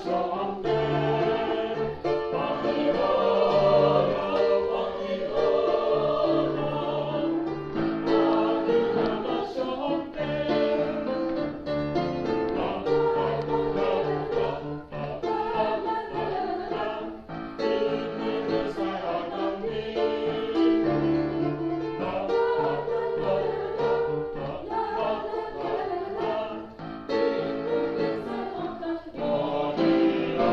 上帝，巴比倫啊，巴比倫啊，巴比倫的上帝。啦啦啦啦啦啦啦，以賽亞當你。啦啦啦啦啦啦啦，巴比倫。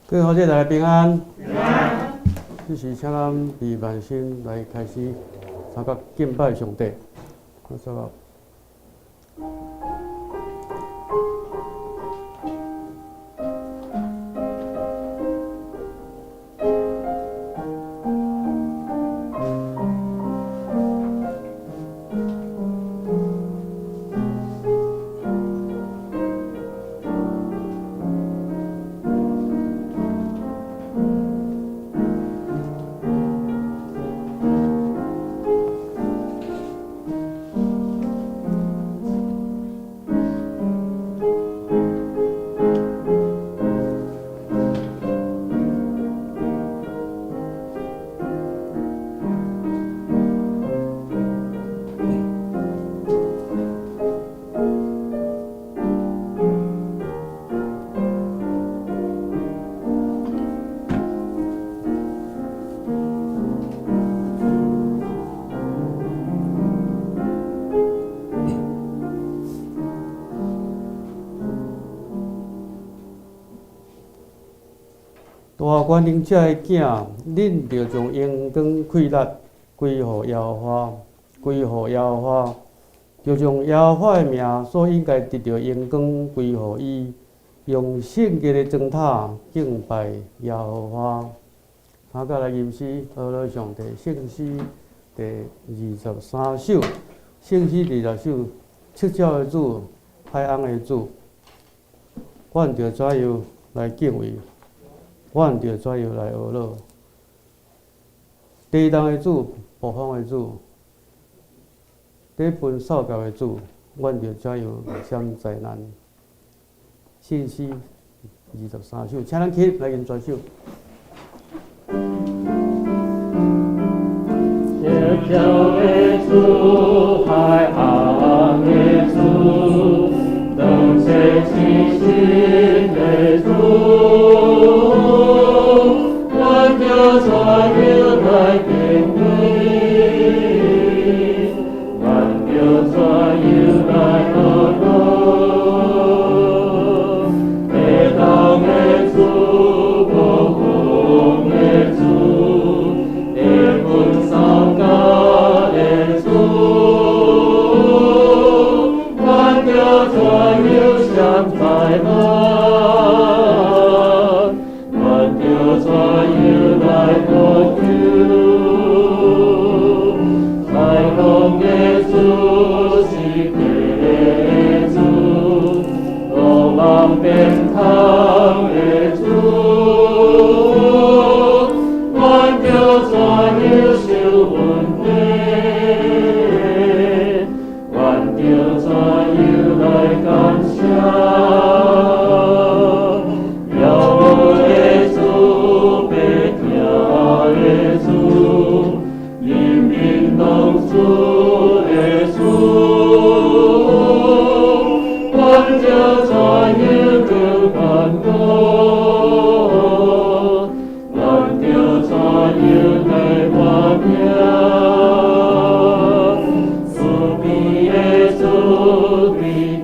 各位好，大家平安。平安。這時請咱以萬心來開始參加敬拜上帝。我說。大權能者的囝，恁著將榮光氣力歸予耶和華，歸予耶和華，著將耶和華的名所應該得著榮光歸予伊，用聖潔的燈塔敬拜耶和華。大家來吟詩，阿羅上帝聖詩第二十三首，聖詩20首，赤腳的主，海翁的主，阮著怎樣來敬畏？阮著怎樣來呵咾？地動的主，暴風的主，底分掃甲的主，阮著怎樣閃災難？聖詩23首，請咱起來吟全首。赤腳的主，海翁的主，當切齊心的主，阮著怎樣來敬畏？阮著怎樣來呵咾？地動的主，暴風的主，地分掃甲的主，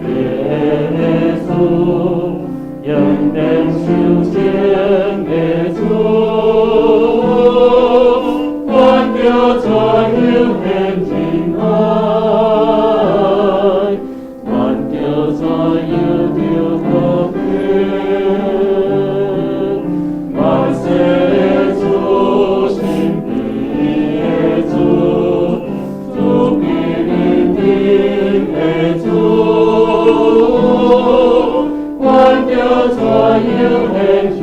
的主，永远受情的主，愿著自由献真爱，愿著自由得和平，万世的主，神秘的主，慈悲怜悯的主，愿著自由献喜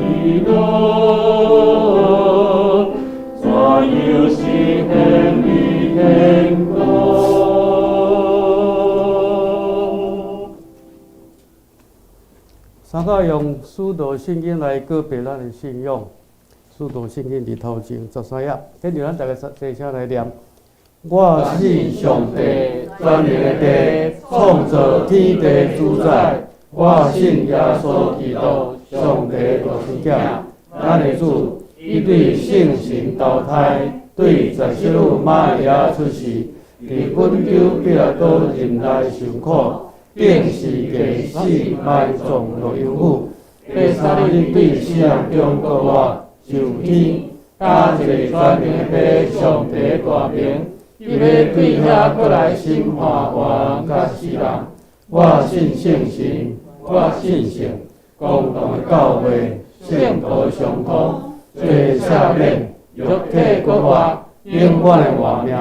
乐，自由实现于天国。三个用使徒信经来告白咱的信仰。使徒信经伫头前13页，跟住咱逐家齐声来念。我信上帝，全能的父，创造天地主宰。我信耶稣基督，上帝独生子，咱的主，伊对圣神投胎，对十圣女玛利亚出世，伫本丢彼拉多忍耐受苦，钉十字架死埋葬落阴府，83日对死人中复活，上天，驾坐全能的父上帝大能，伊欲对遐阁来审判活人佮死人。我信圣神，我信圣公同的教会，圣徒相通，罪赦免，肉体复活，永远的活命。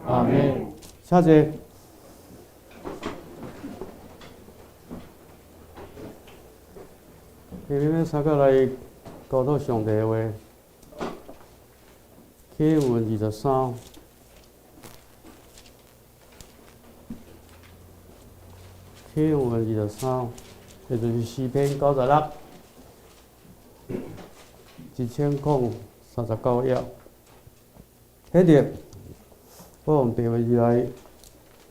阿们。请坐。今日咱三个来交托上帝的话，启文23，启文23，也就是诗篇96，1039页。彼日，我用第二字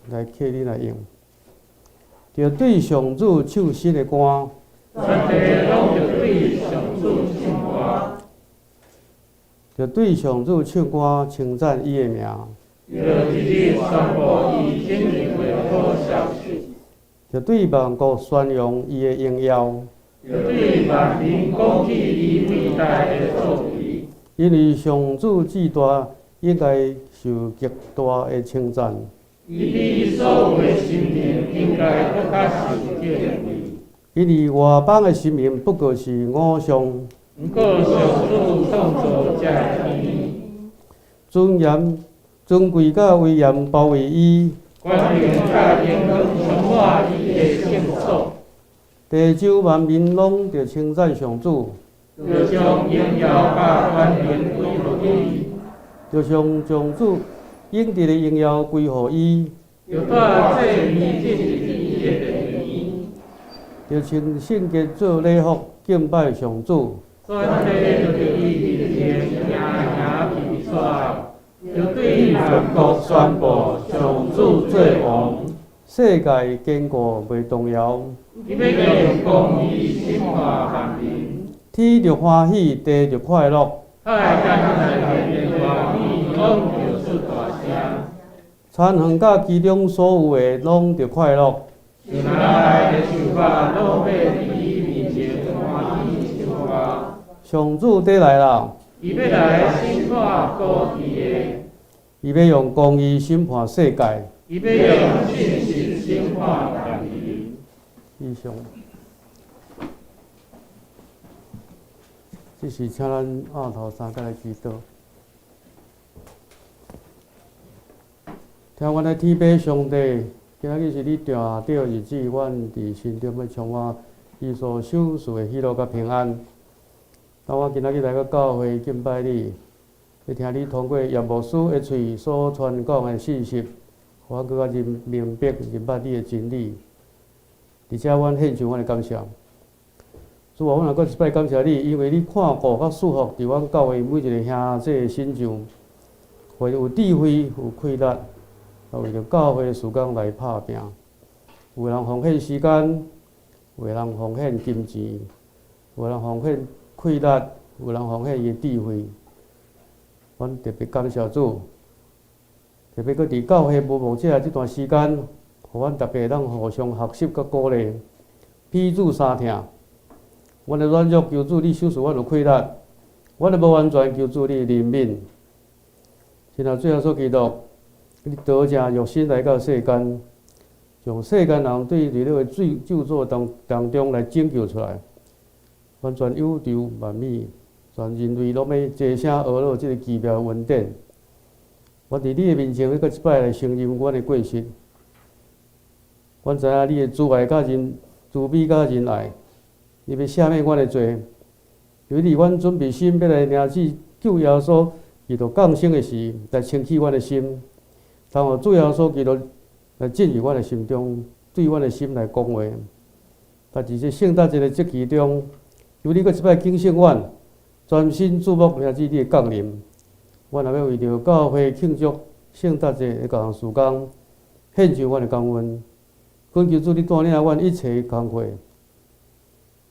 来客你来用，著对上主唱新的歌。全地拢著对上主唱歌，著对上主唱歌，称赞伊的名。著日日宣布伊拯救的好消息。著对万国宣扬伊的荣耀。著对万民讲起伊伟大的作为。因为上主至大，应该受极大的称赞。伊比所有的神明应该阁较受敬畏。因为外邦的神明不过是偶像。毋过上主创造这天。尊严、尊贵佮威严包围伊。权能佮荣光充满伊的圣所。地洲万民拢著称赞上主。著将荣耀佮权能归予伊。著将上主应得的荣耀归予伊。著带祭物进入伊的殿。著穿圣洁做礼服敬拜上主。全地著伫伊面前行行比赛，著对万国宣布上主做王。世界坚固袂动摇。伊欲用公义审判万民。天著欢喜，地著快乐。海佮内面的大鱼拢著出大声。田园佮其中所有的拢著快乐。树内的树木拢欲伫伊面前欢喜唱歌。上主倒来啦！伊欲来审判孤僻的。伊欲用公义审判世界。伊欲用信实审判万民。以上，这是请咱阿头三个来祈祷。听阮的天父上帝，今仔日是你定好日子，阮伫心中欲充满伊所赏赐的喜乐佮平安。当我今仔日来到教会敬拜你，欲听你通过叶牧师的喙所传讲的信息，予我阁较认明白、认捌你的真理。而且，阮献上阮的感谢。主啊，阮也阁一摆感谢你，因为你看顾佮祝福伫阮教会每一个兄弟的身上，予伊有智慧、有气力，啊，为著教会的事工来拍拼。有人奉献时间，有人奉献金钱，有人奉献气力，有人奉献伊的智慧。阮特别感谢主，特别阁伫教会无牧者这段时间，予予阮逐家會當互相學習佮鼓勵，彼此相疼。阮的軟弱，求主你賞賜阮有氣力；阮的無完全，求主你憐憫。親愛主耶穌基督，你道成肉身來到世間，將世間人對佇你的罪咒詛當當中來拯救出來。完全宇宙萬物，全人類攏欲齊聲呵咾這个奇妙的恩典。我佇你的面前，欲閣一擺來承認阮的過失。阮知影你的慈愛佮仁慈悲佮仁愛，你欲赦免阮的罪。求你阮準備心欲來領受救耶穌基督降生的時，來清洗阮的心，通予主耶穌基督來進入阮的心中，對阮的心來講話。但佇這聖誕節的節期中，求你閣一擺警醒阮，專心注目領受你的降臨。阮若欲為著教會慶祝聖誕節的各項事工，獻上阮的感恩。懇求主你帶領阮一切工課，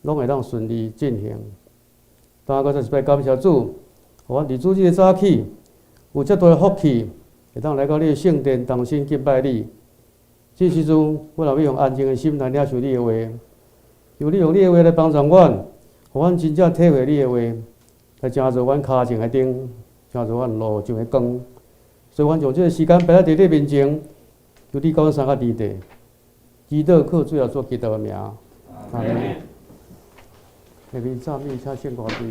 攏會當順利進行。當閣再一擺感謝主，予阮佇主日的早起有遮大的福氣，會當來到你的聖殿，同心敬拜你。這時陣，阮也欲用安靜的心來領受你的話，求你用你的話來幫助阮，予阮真正體會你的話，來成做阮跤前的燈，成做阮路上的光。所以，阮將這个時間擺佇你面前，求你佮阮相佮佇地，祈禱靠主耶穌基督的名，阿們。下面讚美請聖歌隊。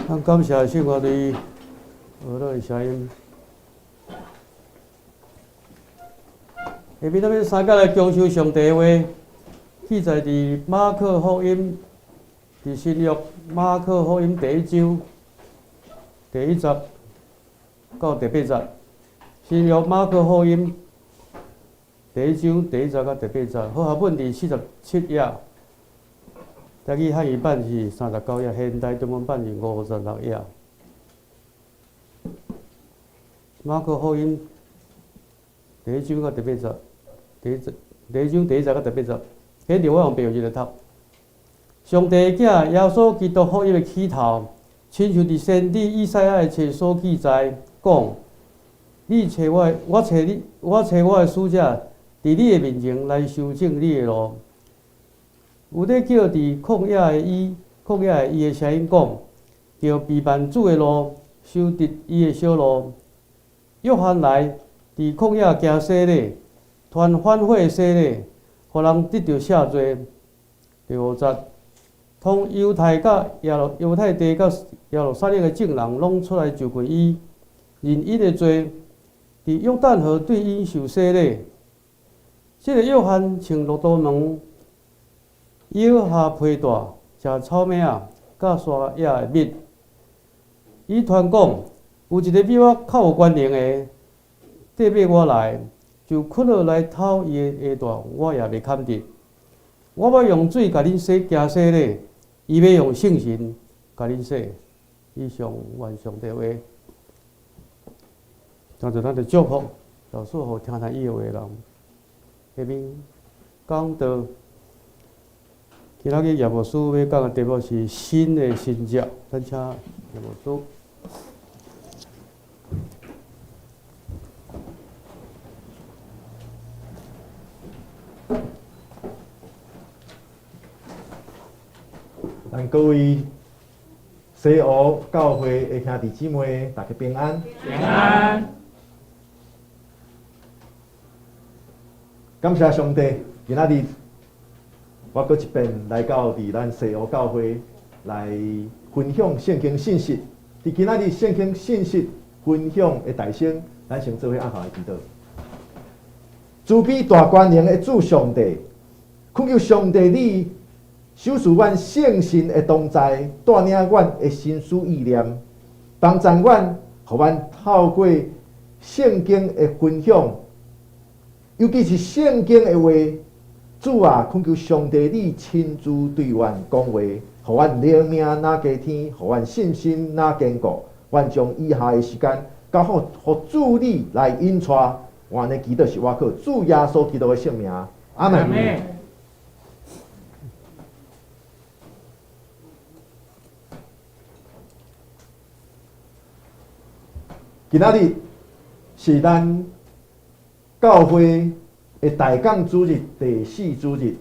咱感謝聖樂隊和樂的聲音。下面咱欲三個來享受上帝的話，記載佇馬可福音，佇新約馬可福音第一章第一節到第八節。新約馬可福音第一章第一節到第八節，和合本佇47頁。台語漢語版是39頁，現代中文版是56頁。馬可福音第一章到第八節，第一章第一節到第八節，彼著我用白字來讀。上帝的囝耶穌基督福音的起頭，親像佇先知以賽亞的冊所記載，講：你揣我的，我揣你，我揣我的使者，佇你的面前來修正你的路。有咧叫佇曠野的伊，曠野的伊的聲音講，著備辦主的路，修直伊的小路。約翰來佇曠野行洗禮，傳反悔的洗禮，予人得著赦罪。第五節，通猶太佮耶路猶太地佮耶路撒冷的眾人攏出來就近伊，認𪜶的罪，佇約旦河對𪜶受洗禮。這个約翰穿駱駝毛，腰下皮帶，食草莓仔，佮山野的蜜。伊傳講，有一个比我較有權能的，綴尾我來，就屈落來脫伊的鞋帶，我也袂堪得。我欲用水共恁洗，行洗禮，伊欲用聖神共恁洗。以上願上帝話，當作咱的祝福，就賜予聽聽伊的話人。下面講道。今仔日葉牧師欲講的題目是新的新節，咱請葉牧師。咱各位西湖教會的兄弟姊妹，大家平安。平安。感謝上帝，今仔日我閣一遍來到佇咱西湖教會來分享聖經信息。佇今仔日聖經信息分享的大先，咱先做伙按頭來祈禱。慈悲大權能的主上帝，懇求上帝你賞賜阮聖神的同在，帶領阮的心思意念，幫助阮，予阮透過聖經的分享，尤其是聖經的話，主啊，懇求上帝你親自對阮講話，予阮靈命若加添，予阮信心若堅固。阮將以下的時間交予予主你來引帶，阮的祈禱是倚靠主耶穌基督的聖名，阿門。今仔日是咱教會的大講主日第四主日。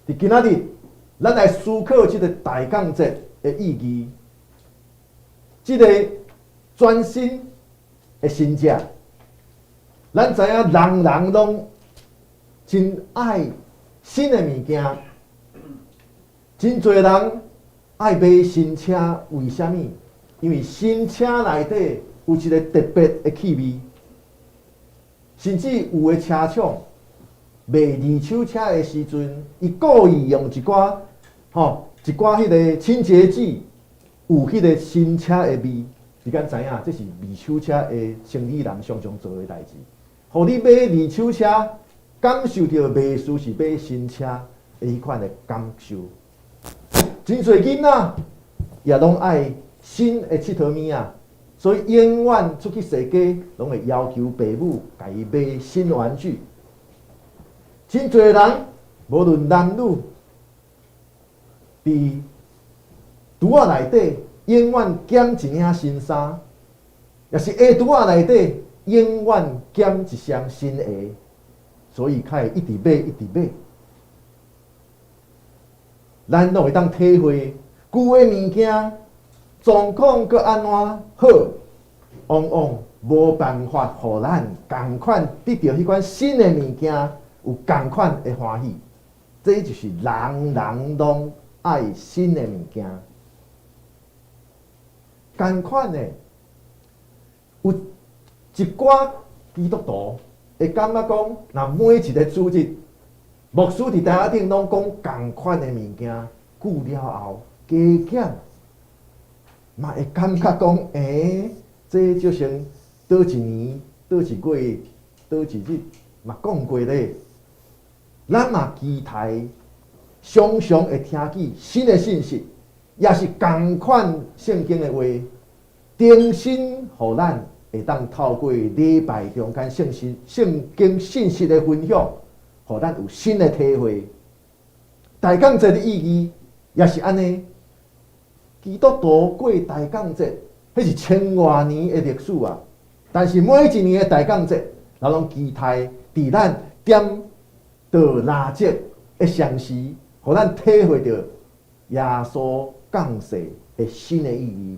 佇今仔日，咱來思考這個大講節的意義，這個全新的新節。咱知影人人攏真愛新的物件，真濟人愛買新車，為啥物？因為新車內底有一個特別的氣味，甚至有的車廠賣二手車的時陣，伊故意用一寡一寡彼个清潔劑，有彼个新車的味。你敢知影？這是二手車的生理人常常做的代誌，予你買二手車，感受著袂輸是買新車的彼款的感受。真濟囡仔也攏愛新的𨑨迌物仔，所以永遠出去踅街，攏會要求爸母共伊買新玩具。真濟人，無論男女，佇櫥仔內底永遠揀一領新衫，抑是鞋櫥仔內底永遠揀一雙新鞋，所以較會一直買，一直買。咱攏會當體會舊的物件狀況閣按怎好，往往無辦法予咱仝款得著彼款新的物件，有仝款的歡喜。這就是人人攏愛新的物件。仝款的，有一寡基督徒會感覺講，若每一个主日，牧師佇台仔頂攏講仝款的物件，久了後加減嘛會感覺講，這就像佗一年、佗一月、佗一日嘛講過咧。咱嘛期待常常會聽見新的信息，也是仝款聖經的話，重新予咱會當透過禮拜中間聖經信息的分享，予咱有新的體會。大降節的意義也是按呢。基督徒過大降節，彼是千外年的歷史啊！但是每一年的大降節，咱攏期待佇咱點著蠟燭的同時，予咱體會著耶穌降世的新的意義。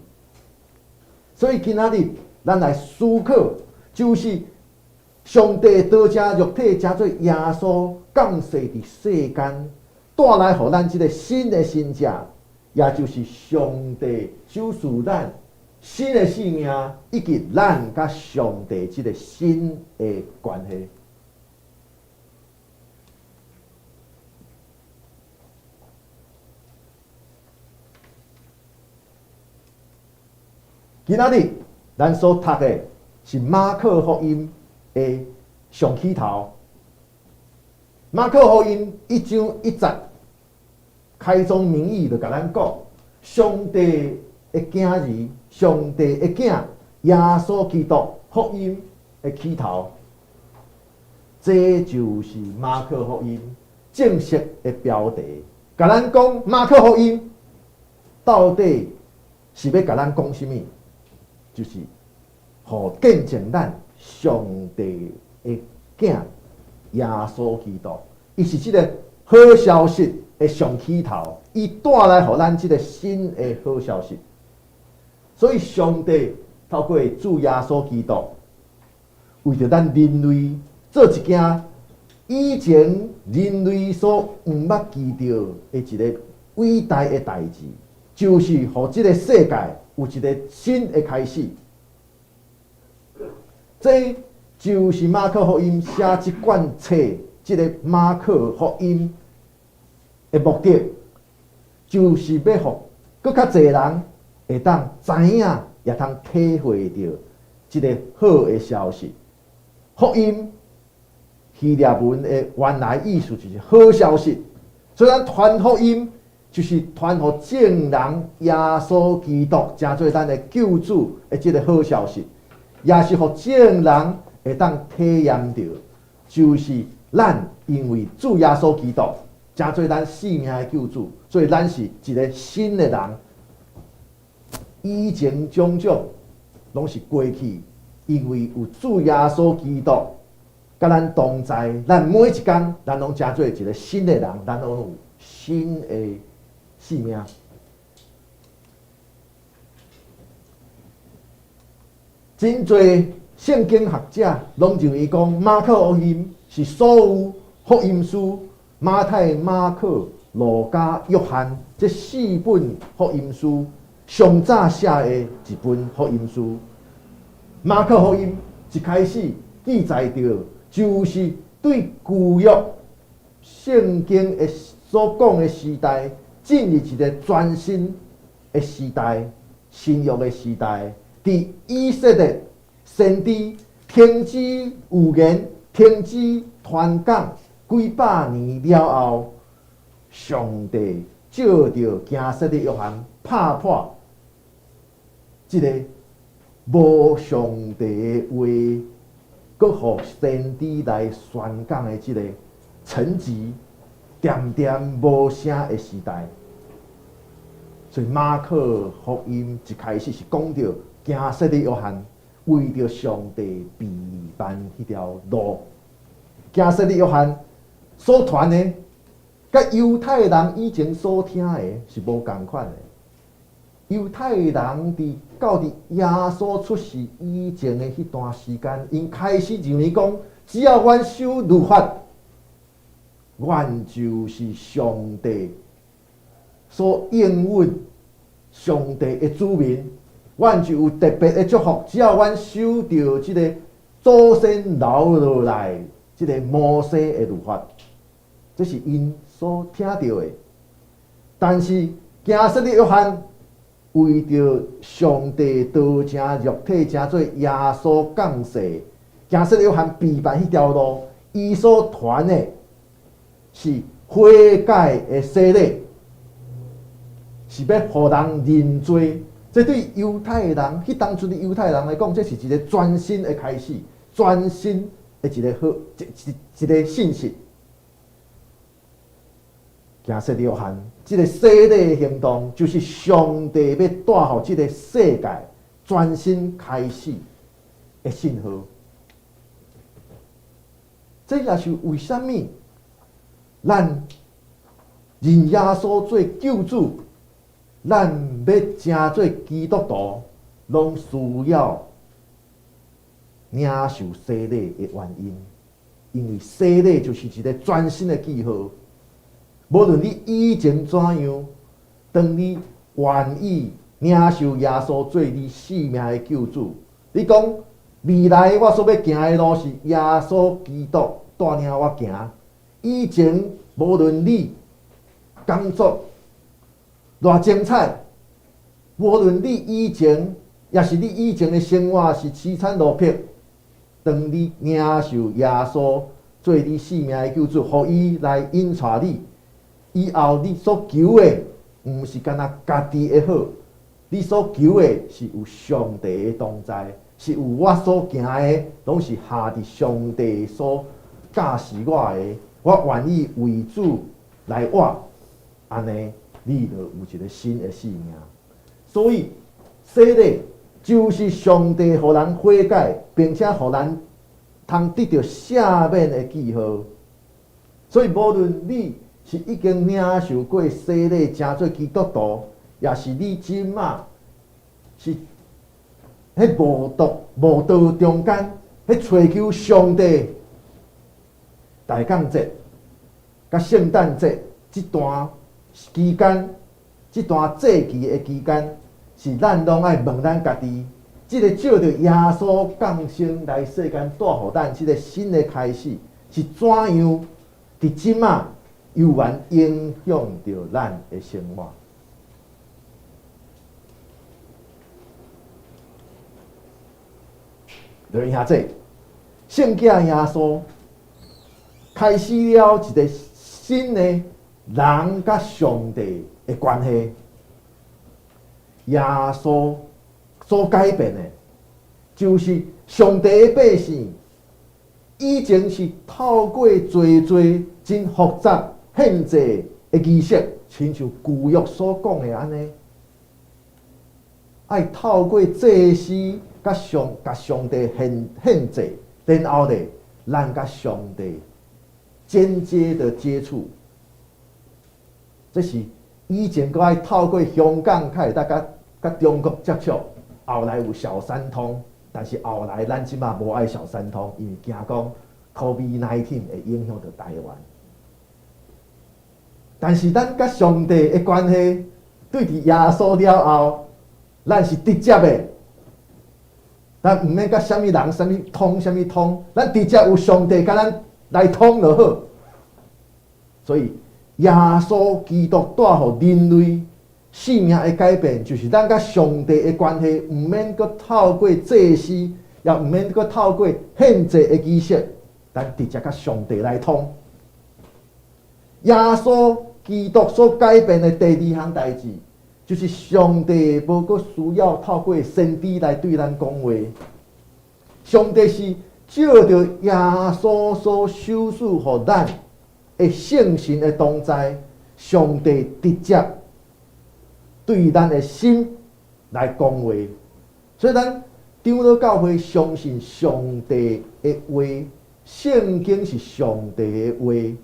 所以今仔日咱來思考，就是上帝道成肉體，成做耶穌降世佇世間，帶來予咱這个新的身者，也就是上帝賞賜咱新的生命，以及咱佮上帝這个新的關係。今仔日咱所讀的是馬可福音的上起頭。馬可福音一章一節，開宗明義就共咱講，上帝的囝兒，上帝的囝，耶穌基督福音的起頭。這就是馬可福音正式的標題，共咱講馬可福音到底是欲共咱講啥物？就是予見證咱上帝的囝耶穌基督，伊是這个好消息的上起頭，伊帶來予咱這个新的好消息。所以上帝透過主耶穌基督，為著咱人類做一件以前人類所毋捌記著的一个偉大的代誌，就是予這个世界有一个新的開始。這就是馬可福音寫這卷冊，這个馬可福音的目的，就是欲予閣較濟人會當知影，也通體會著這个好的消息。福音希臘文的原來意思就是好消息，所以咱傳福音就是傳予眾人耶穌基督成做咱的救主的這个好消息，也是予眾人會當體驗著，就是咱因為主耶穌基督成做咱性命的救主，所以咱是一个新的人。以前種種攏是過去，因為有主耶穌基督佮咱同在，咱每一工咱攏成做一个新的人，咱攏有新的生命。真濟聖經學者攏認為講，馬可福音是所有福音書馬太、馬可、路加、約翰這四本福音書上早寫的一本福音書。馬可福音一開始記載著，就是對舊約聖經的所講的時代，進入一个全新的時代，新約的時代。佇以色列先知停止預言、停止傳講幾百年了後，上帝借著驚洗禮約翰拍破這个無上帝的話，閣予先知來宣講的這个沉寂、恬恬無聲的時代。所以馬可福音一開始是講著驚洗禮約翰為著上帝備辦彼條路。驚洗禮約翰所傳的，佮猶太人以前所聽的是無仝款的。猶太人佇到佇耶穌出世以前的彼段時間，𪜶開始認為講，只要阮守律法，阮就是上帝所應允上帝的子民，阮就有特別的祝福。只要阮守著這个祖先留落來這个摩西的律法，這是𪜶所聽著的。但是，行洗禮約翰為著上帝道成肉體，成做耶穌降世，行洗禮約翰備辦彼條路，伊所傳的是悔改的洗禮，是欲予人認罪。這對猶太人，彼當陣的猶太人來講，這是一个全新的開始，全新的一个好，一個信息。行洗禮約翰，這个洗禮行動，就是上帝欲帶予這个世界全新開始的信號。這也是為啥物咱認耶穌做救主，咱欲成做基督徒，攏需要領受洗禮的原因。因為洗禮就是一个全新的記號。無論你以前怎樣，當你願意領受耶穌做你生命的救主，你講未來我所欲行的路是耶穌基督帶領我行。以前無論你工作偌精彩，無論你以前也是你以前的生活是淒慘落魄，當你領受耶穌做你生命的救主，予伊來引帶你。以後你所求的，毋是干焦家己的好，你所求的是有上帝的同在，是有我所行的，攏是合佇上帝所教示我的，我願意為主來活，按呢，你就有一个新的生命。所以，洗禮就是上帝予人悔改，並且予人通得著赦免的記號。所以，無論你是已經領受過洗禮，成做基督徒，抑是你這馬是彼無道中間，彼揣求上帝大降節、佮聖誕節這段期間，這段節期的期間，是咱攏愛問咱家己，這个藉著耶穌降生來世間，帶予咱這个新的開始，是怎樣？佇這馬猶原影響著咱的生活。弟兄姊，聖子耶穌開始了一个新的人佮上帝的關係。耶穌所改變的，就是上帝的百姓，以前是透過濟濟真複雜獻祭的儀式，親像舊約所講的按呢，愛透過祭司佮上帝獻祭，然後咧，咱佮上帝間接的接觸。這是以前閣愛透過香港較會當佮中國接觸，後來有小三通，但是後來咱這馬無愛小三通，因為驚講 COVID-19 會影響著台灣。但是咱佮上帝的關係，對佇耶穌了後，咱是直接的，咱毋免佮啥物人、啥物通、啥物通，咱直接有上帝共咱來通就好。所以耶穌基督帶予人類生命的改變，就是咱佮上帝的關係，毋免閣透過祭司，也毋免閣透過獻祭的儀式，咱直接佮上帝來通。耶穌基督所改變的第二項代誌，就是上帝無閣需要透過先知來對咱講話。上帝是藉著耶穌所賞賜予咱的聖神的同在，上帝直接對咱的心來講話。所以咱長老教會相信上帝的話，聖經是上帝的話。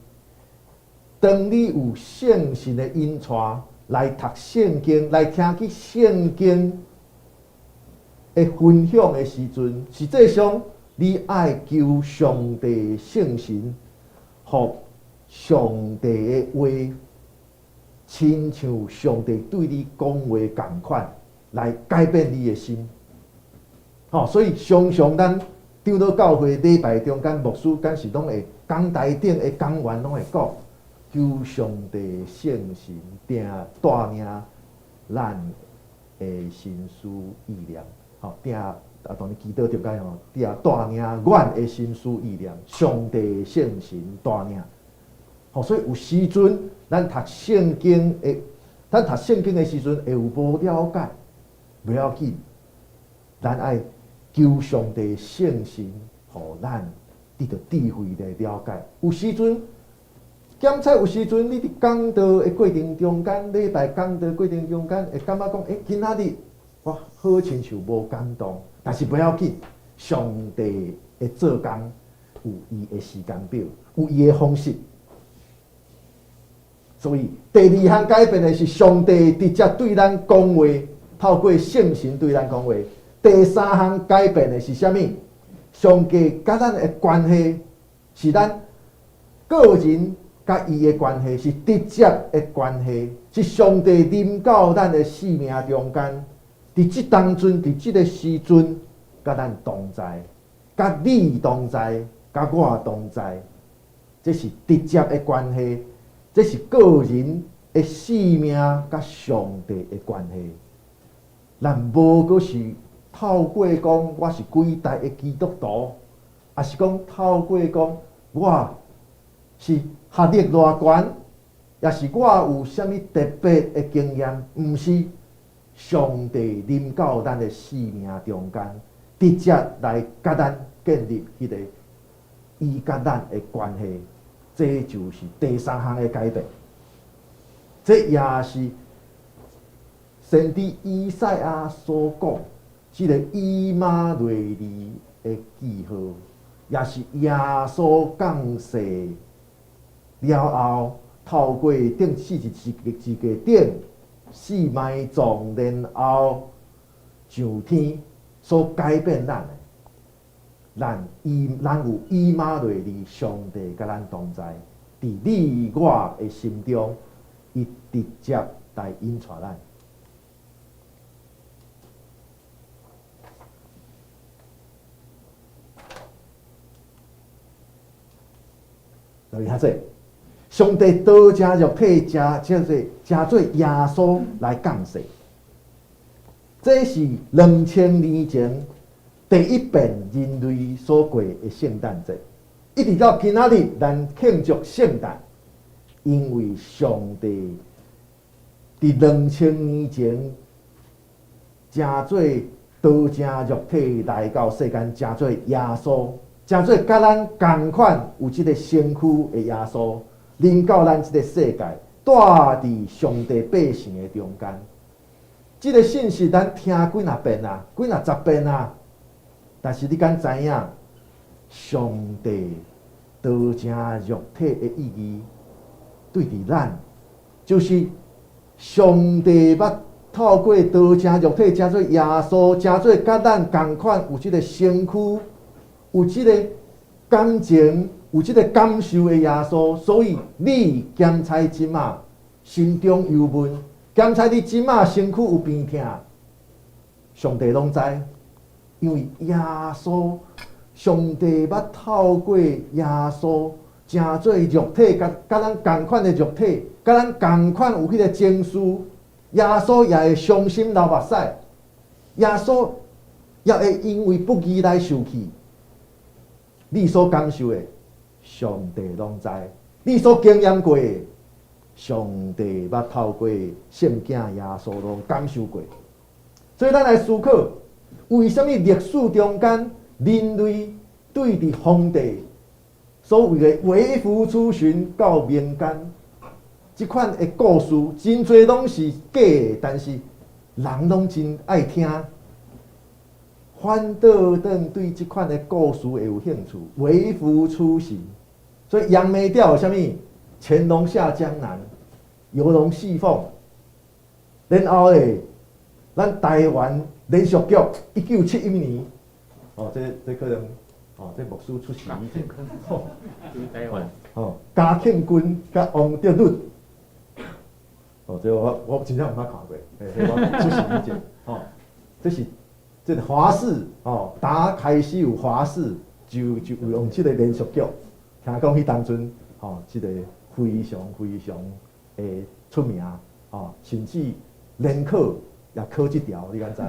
當你有聖神的引帶來讀聖經，來聽去聖經的分享的時陣，實際上你愛求上帝聖神，予上帝的話，親像上帝對你講話仝款。來改變你的心。吼，所以常常咱長老教會禮拜中間，牧師敢是攏會講台頂的講員攏會講，求上帝聖神定帶領咱的心思意念，吼，定啊，當然祈禱中間吼，定帶領阮的心思意念，上帝聖神帶領。吼，所以有時陣咱讀聖經的，咱讀聖經的時陣會有無了解，袂要緊，咱愛求上帝聖神，予咱得著智慧來了解。有時陣檢查，有時陣你佇講道的過程中間，禮拜講道過程中間，會感覺講，欸，今仔日我好親像無感動，但是袂要緊，上帝的做工有伊的時間表，有伊的方式。所以第二項改變的是上帝直接對咱講話，透過聖神對咱講話。第三項改變的是啥物？上帝佮咱的關係是咱個人佮伊的關係，是直接的關係，是上帝臨到咱的生命中間，佇這當陣，佇這个時陣，佮咱同在，佮你同在，佮我同在，這是直接的關係，這是個人的生命佮上帝的關係。咱無閣是透過講我是幾代的基督徒，抑是講透過講我是學歷偌懸，抑是我有啥物特別的經驗，毋是上帝臨到咱的生命中間，直接來佮咱建立彼个伊佮咱的關係，這就是第三項的改變。這也是先知以賽亞所講，這个以馬內利的記號，也是耶穌降世了後，透過釘十字架頂死埋葬，然後上天所改變咱的。咱有以馬內利上帝佮咱同在，佇你我的心中，伊直接來引帶咱。留意較濟，上帝道成肉體，成做耶穌來降世，這是2000年前第一遍人類所過的聖誕節，一直到今仔日，咱慶祝聖誕，因為上帝佇2000年前成做道成肉體來到世間，成做耶穌，成做佮咱仝款有這个身軀的耶穌，臨到咱這个世界，住佇上帝百姓的中間。這个信息咱聽幾若遍啊，幾若十遍啊，但是你敢知影，上帝道成肉體的意義，對佇咱，就是上帝捌透過道成肉體，成做耶穌，成做佮咱仝款有這个身軀，有這个感情，有這個感受的耶穌，所以你檢查這馬心中憂悶，檢查你這馬身軀有病痛，上帝攏知，因為耶穌，上帝捌透過耶穌成做肉體，佮咱仝款的肉體，佮咱仝款有彼个情緒，耶穌也會傷心流目屎，耶穌也會因為不義來受氣。你所感受的，上帝攏知；你所經驗過的，上帝捌透過聖囝耶穌攏感受過。所以，咱來思考，為啥物歷史中間人類對佇皇帝所謂的微服出巡到民間，這款的故事，真濟攏是假的，但是人攏真愛聽。反倒轉對這款的故事會有興趣，微服出巡。所以楊梅調有啥物？乾隆下江南，游龍戲鳳。然後咧，咱台灣連續劇1971年，哦，這可能，哦，這牧師出世以前，台灣，哦，嘉慶君佮王德祿，哦，這我真正毋捌看過，欸，我出席意見，吼，這是這個華視哦，打開始有華視就有用這個連續劇，聽講彼當陣吼，這個非常非常的出名，吼，甚至聯考也考這條，你敢知？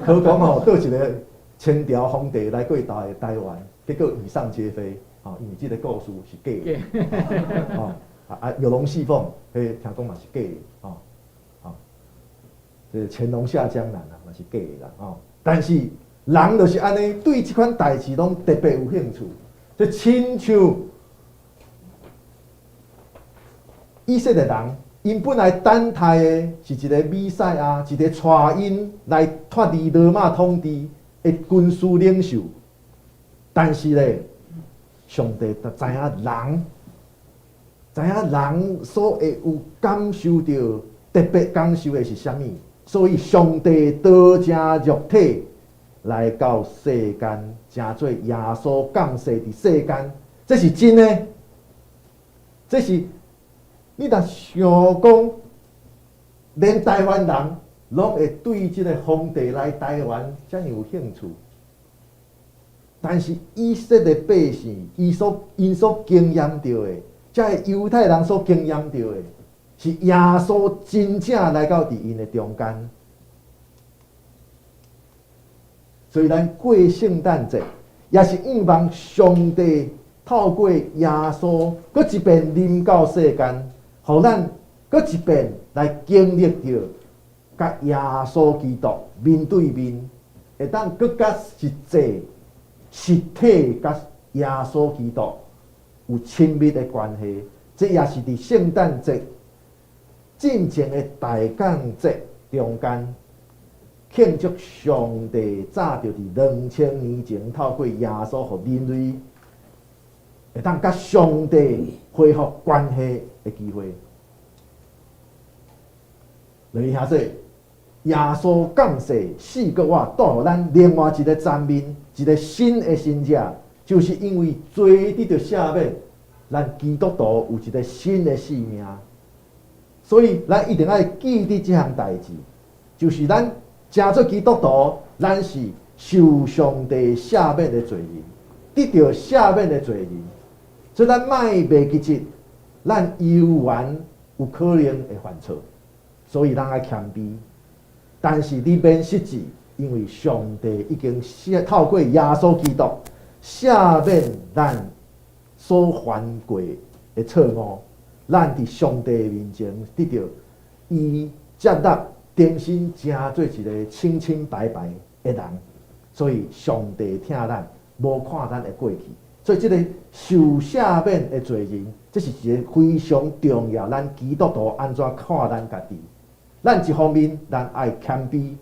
考講吼，佗一個清朝皇帝來過台灣，結果以上皆非，吼，因為這個故事是假的，吼。啊！有龍戲鳳，彼聽講嘛是假的，吼，吼，這個乾隆下江南啊，嘛是假的啦，吼。但是人就是按呢，對這款代誌攏特別有興趣。這親像以色列人，𪜶本來等待的是一個彌賽亞，一個帶𪜶來脫離羅馬統治的軍事領袖。但是咧，上帝就知影人。知影人所會有感受著特別感受的是啥物，所以上帝道成肉體來到世間，成做耶穌降世佇世間，這是真的。這是你若想講，連台灣人攏會對這個皇帝來台灣遮爾有興趣，但是以色列百姓，𪜶所經驗著的。這个猶太人所經驗著的，是耶穌真正來到佇𪜶的中間。所以咱過聖誕節，也是向望上帝透過耶穌，閣一遍臨到世間，予咱閣一遍來經歷著，佮耶穌基督面對面，會當閣較實際、實體佮耶穌基督有親密的關係，這也是佇聖誕節進前的大降節中間慶祝上帝早就佇2000年前透過耶穌，予人類會當佮上帝恢復關係的機會。來兄弟，耶穌降世四個活，帶予咱另外一個層面，一個新的身者。就是因為罪得著赦免，咱基督徒有一個新的生命，所以咱一定愛記得這項代誌，就是咱成做基督徒，咱是受上帝赦免的罪人，得著赦免的罪人，所以咱莫袂記得，咱猶原有可能會犯錯，所以咱愛謙卑。但是你免失志，因為上帝已經透過耶穌基督。赦免咱所犯過的錯誤，咱佇上帝面前得著伊接納，重新成做一個清清白白的人。所以上帝疼咱，無看咱的過去。所以這個受赦免的罪人，這是一個非常重要。咱基督徒按怎看咱家己？咱一方面，咱愛謙卑。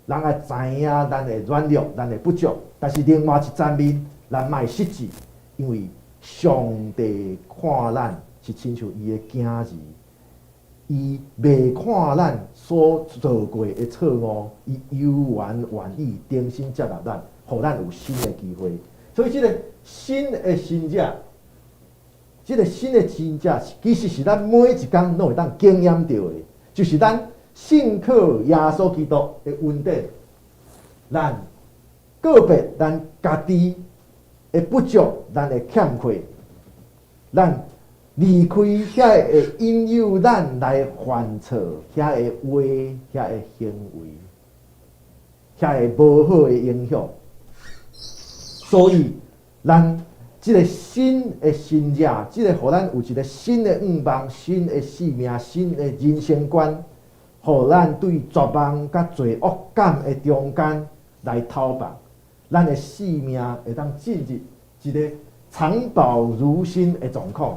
咱愛知影咱的軟弱，咱的不足，但是另外一層面，咱莫失志，因為上帝看咱是親像伊的囝兒，伊袂看咱所做過的錯誤，伊猶原願意重新接納咱，予咱有新的機會。所以，這個新的身者，這個新的身者，其實是咱每一工攏會當經驗著的，就是咱信靠耶穌基督的恩典，咱告別咱家己的不足，咱的欠缺，咱離開遐個會引誘咱來犯錯，遐个話，遐个行為，遐個無好的影響。所以，咱這個新的身者，這個予咱有一個新的願望、新的生命、新的人生觀。予咱對絕望佮罪惡感的中間來逃亡，咱的生命會當進入一個藏寶如新的狀況。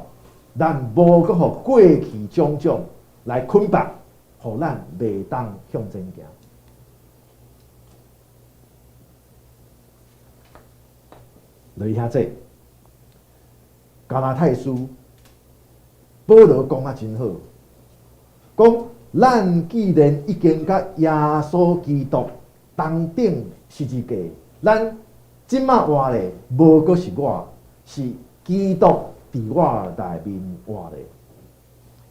咱無閣予過去種種來捆綁，予咱袂當向前行。來兄弟，加拉太書保羅講啊真好，講。咱既然已經佮耶穌基督同釘十字架，咱這馬活咧，無閣是我，是基督佇我內面活咧。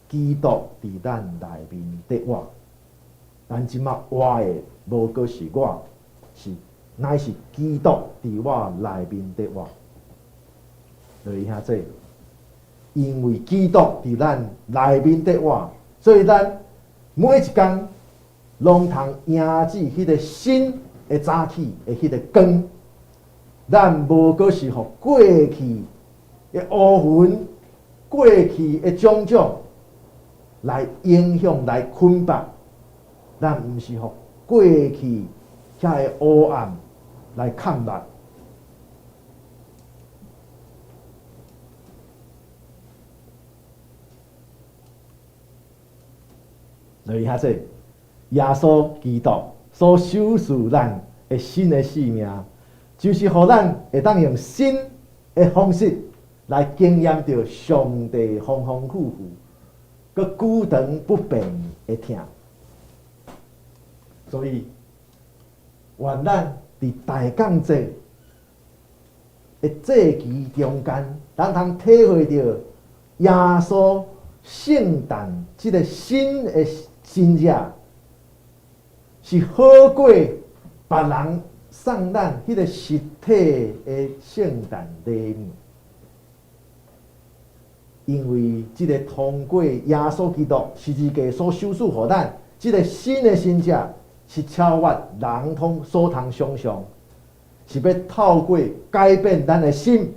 基督佇咱內面得活。咱這馬活的無閣是我，是乃是基督佇我內面得活。所以兄弟，因為基督佇咱內面得活，所以咱每一工攏通迎接彼个新的早起的彼个光。咱無閣是予過去的烏雲、過去的種種來影響、來捆綁。咱毋是予過去遐个黑暗來控目。所以遐說，耶穌基督所賞賜咱的新的生命，就是予咱會當用新的方式來經驗著上帝豐豐富富、閣久長不變的疼。所以，願咱佇大降節的祭期中間，咱通體會著耶穌聖誕這个新的生日，是好過別人送咱彼个實體的聖誕禮物。因為這个通過耶穌基督十字架所賞賜予咱這个新的生日，是超越人通所通想象，是欲透過改變咱的心，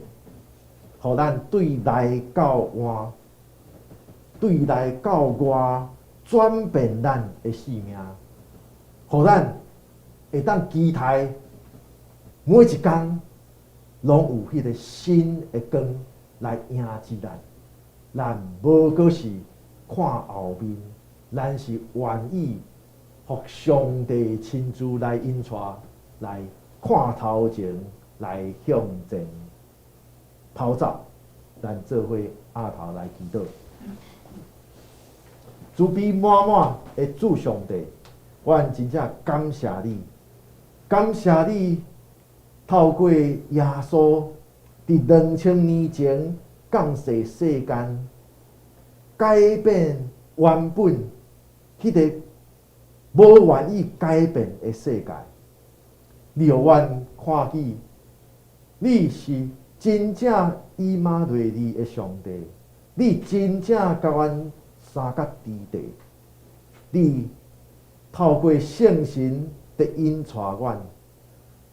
予咱對內到外，對內到外轉變咱的生命，予咱會當期待每一工攏有彼个新的光來迎接咱。咱無閣是看後面，咱是願意予上帝親自來引帶，來看頭前，來向前跑走。咱做伙押頭來祈禱，慈悲滿滿的主上帝，阮真正感謝你，感謝你透過耶穌佇2000年前降世世間，改變原本彼个無願意改變的世界。你予阮看見，你是真正以馬內利的上帝，你真正共阮相佮佇地，你透過聖神的引帶阮，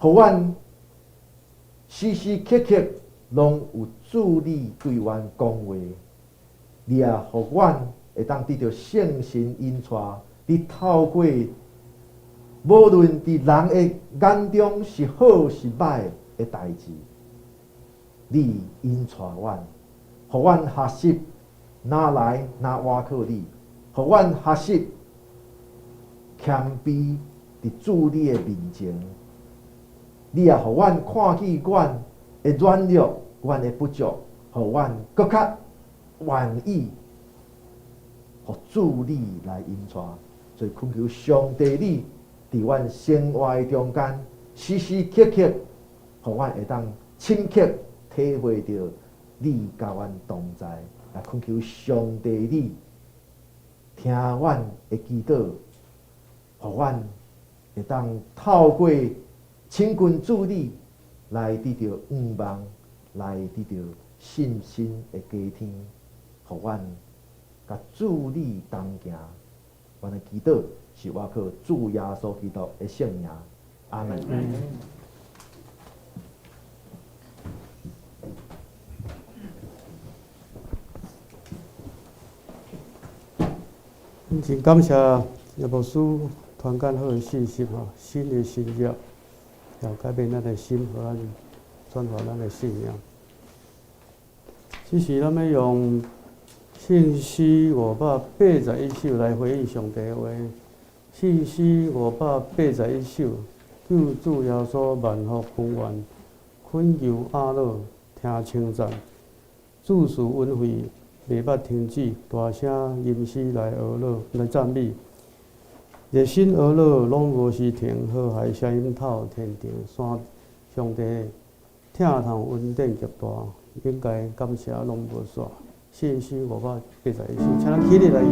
予阮時時刻刻攏有主你對阮講話，你也予阮會當得著聖神引帶，你透過無論佇人的眼中是好是歹的代誌，你引帶阮，予阮學習哪來哪倚靠你，予阮學習謙卑佇主你的面前。你也予阮看見阮的軟弱，阮的不足，予阮閣較願意予主你來引帶。所以懇求上帝你佇阮生活的中間，時時刻刻，予阮會當深刻體會著你佮阮同在。來懇求上帝你聽阮的祈禱，予阮會當透過親近主你，來得著向望，來得著信心的加添，予阮佮主你同行。阮的祈禱是倚靠主耶穌基督的聖名，阿門。真感謝葉牧師傳講好的信息吼，新的新約要改變咱的心，予咱轉化咱的信仰。這時咱欲用聖詩581首來回應上帝的話。聖詩581首，救主耶穌萬福本願，懇求阿樂聽稱讚，主賜恩惠袂捌停止，大聲吟詩來呵咾來讚美。熱心呵咾攏無時停，和諧聲音透天庭。山上帝疼痛恩典極大，應該感謝攏無煞。信心581首，請咱起立來。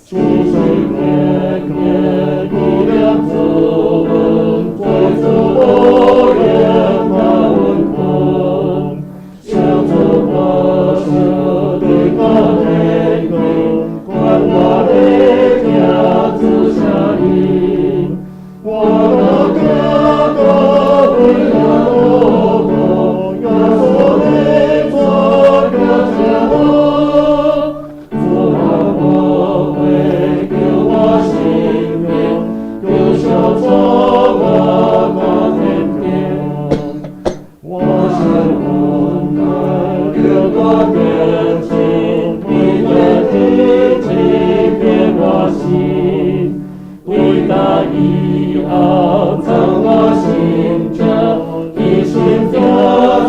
請坐。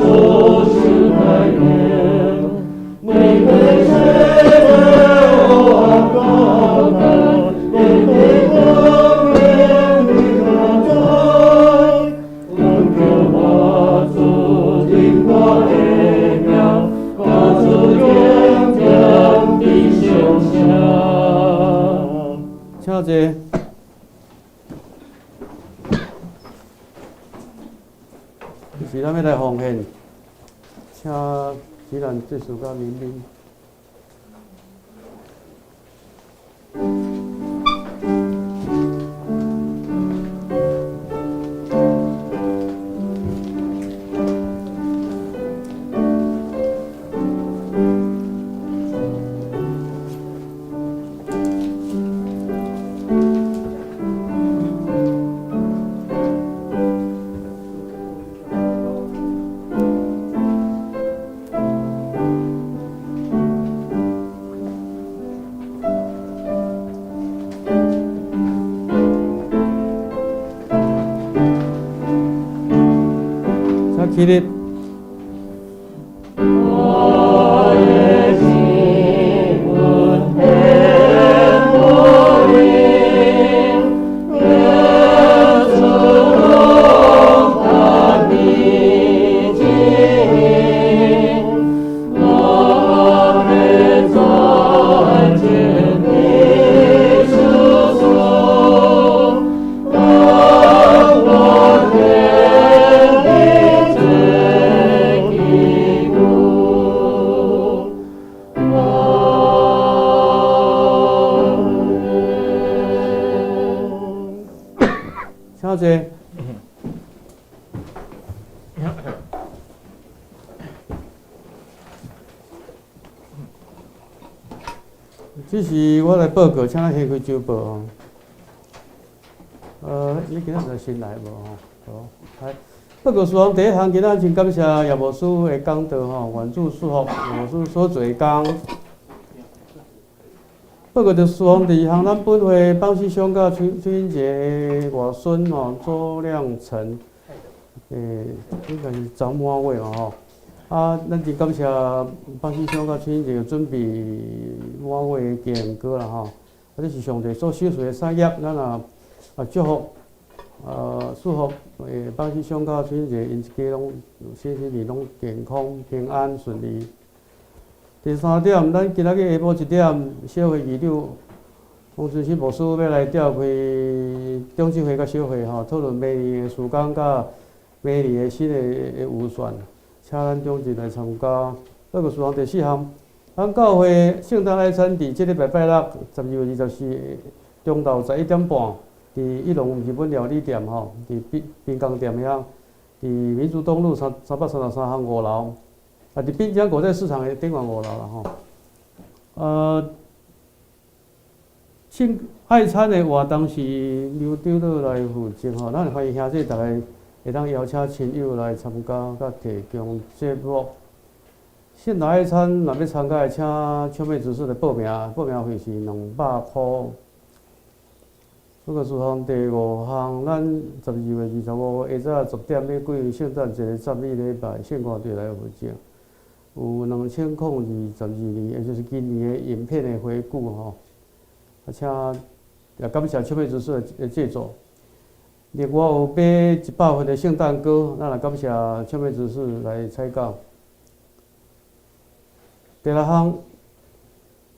是咱欲來奉獻，請吉蘭這首歌明明。請起立。請坐。這是我來報告，請咱掀開週報吼。你今仔日新來無吼？好，來報告事項第一項，今仔真感謝葉牧師的講道吼，願主祝福葉牧師所做的工。報告的事項第二項，咱本會邦師兄佮崔崔英傑的外孫吼周亮成，應該是昨滿月嘛吼。啊，咱真感謝邦師兄佮崔英傑準備滿月的紀念歌啦吼。啊，這是上帝所賞賜的產業，咱也啊祝福，祝福邦師兄佮崔英傑𪜶一家攏身心靈攏健康平安順利。第三點，咱今仔日下晡1點，小會議長王春新牧師欲來召開長執會佮小會吼，討論明年的事工佮明年的新的預算，請咱長執來參加。報告事項第四項，咱教會聖誕愛餐佇這禮拜拜六12月24中晝11點半，佇一龍日本料理店吼，佇濱濱江店遐，佇民族東路333巷5樓。啊，佇濱江果菜市場的頂懸5樓啦吼。聖愛餐的活動是劉長老來負責吼，咱歡迎兄弟逐家會當邀請親友來參加，佮提供節目。聖誕愛餐若欲參加的，請秋妹執事來報名，報名費是200箍。這個事項第五項，咱12月25下早10點欲舉行聖誕節的讚美禮拜，聖歌隊來負責。有2022年，也就是今年的影片的回顧吼。啊，請也感謝秋妹執事的製作。另外有買100份的聖誕歌，咱也感謝秋妹執事來採購。第六項，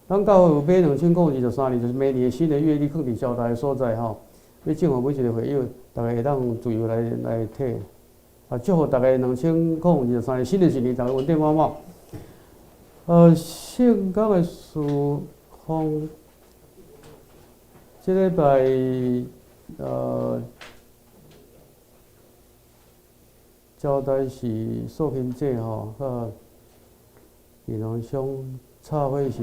咱教會有買2023年，就是明年的新的月曆，囥佇招待的所在吼，欲贈予每一個會友，逐家會當自由來提。啊，祝福逐家2023年新的一年，逐家穩定滿滿。聖工的事奉，這禮拜招待是素萍姐吼，佮李荣兄，插花是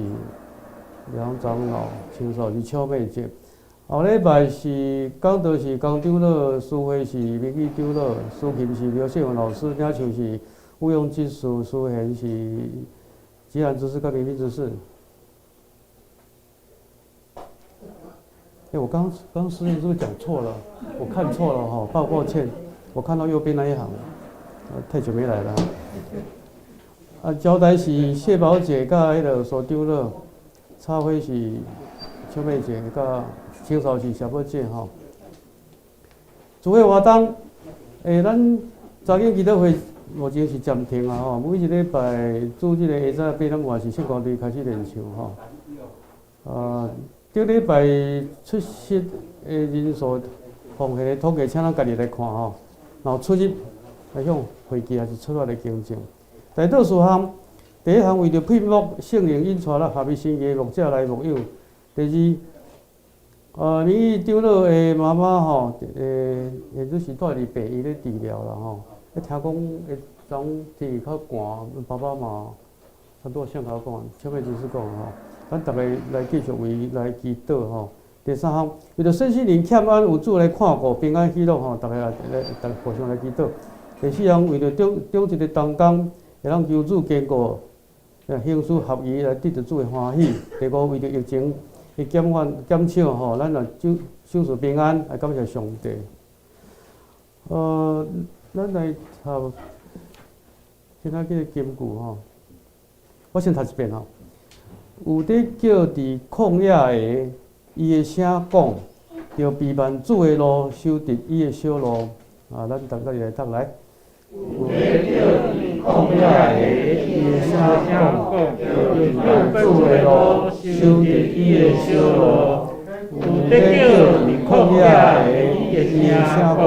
梁長老，清掃是秋妹姐。後禮拜是講道是江長老，司會是明義長老，司琴是劉世勇老師，領唱是吳用之師，司弦是吉蘭執事佮明明執事。欸，我剛剛司琴是不是講錯了？我看錯了哈，抱歉，我看到右邊那一行，太久沒來了。啊，招待是謝寶姐佮彼个蘇長老，插花是秋妹姐佮清掃是小寶姐吼。主會活動，咱查經祈禱會目前是暫停啊吼，每一禮拜主日的下早8點外是聖歌隊開始練唱吼。啊，頂禮拜出席的人數奉獻的統計，請咱家己來看吼。然後出入來向會記還是出發的更正。代禱事項，第一項為著聘牧聖靈引帶咱合一心意的牧者來牧養。第二，民意長老的媽媽吼，現在是蹛佇病院咧治療啦吼。聽講，昨天氣較寒，爸爸嘛，差不多向頭講，小妹就是講吼，咱逐家來繼續為來祈禱吼。第三項，為著身心靈欠安，有主來看顧，平安喜樂吼，逐家來來，逐互相來祈禱。第四項，為著中中一个同工，會當求主堅固，行事合宜來得著主的歡喜。第五，為著疫情的減緩減少吼，咱來守守持平安，來感謝上帝。咱來讀今仔日的金句吼，我先讀一遍吼。有佇叫佇曠野的，伊的聲講，著備辦主的路，修直伊的小路。啊，咱逐家來讀來。有佇叫佇曠野的，伊的聲講，著備辦主的路，修直伊的小路。有佇叫佇曠野的，伊的聲講，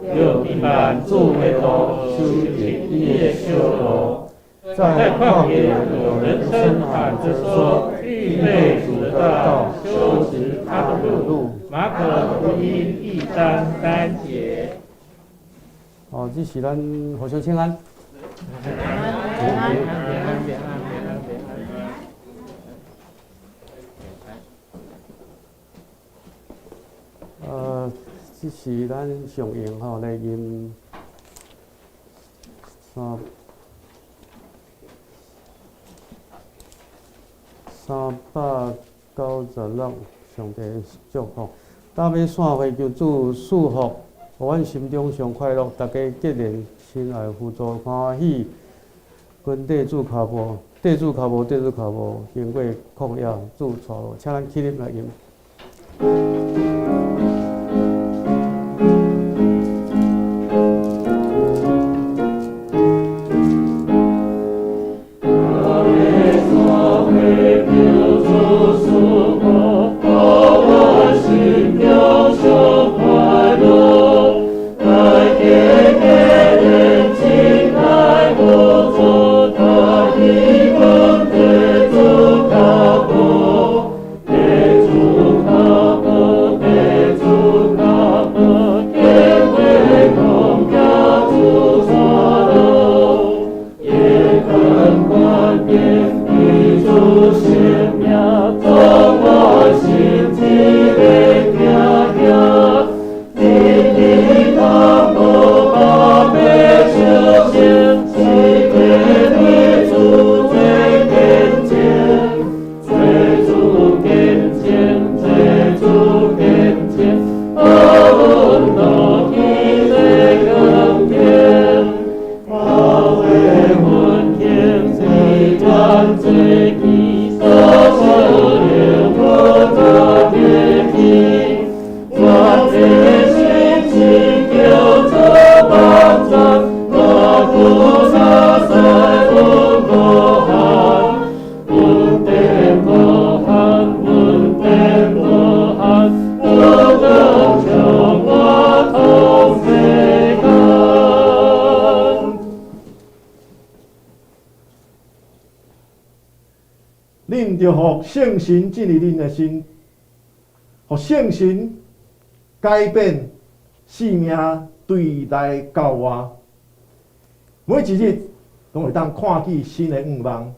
著備辦主的路，修直伊的小路。在曠野有人聲喊着說：預備主的道，修直他的路。馬可福音1章3節。哦，這是咱互相請安。平安平安平安平安平安。這是咱上用吼來吟396，上帝祝福。搭尾散會求主賜福，予阮心中上快樂，逐家結連親愛扶助歡喜，跟綴主跤步，綴主跤步，綴主跤步，經過曠野，主帶路，請咱起立來吟。主生命。恁著予聖神進入恁的心，予聖神改變生命對內到外。每一日攏會當看見新的願望，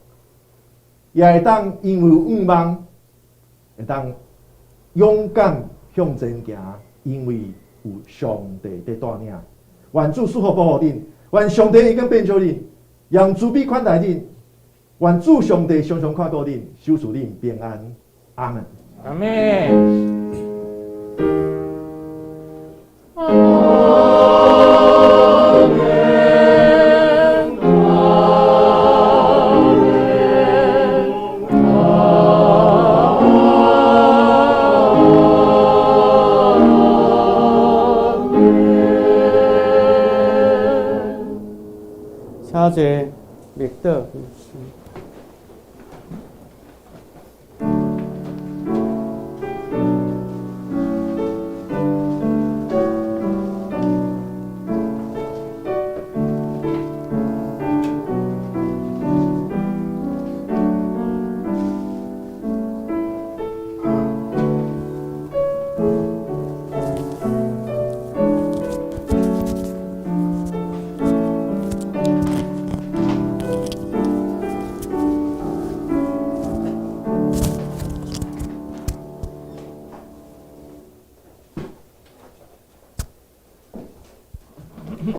也會當因為有願望，會當勇敢向前行，因為有上帝佇帶領。願主賜福保護恁，願上帝榮光遍照恁，用慈悲款待恁。願主上帝常常看顧恁，守賜恁平安。阿門。阿門。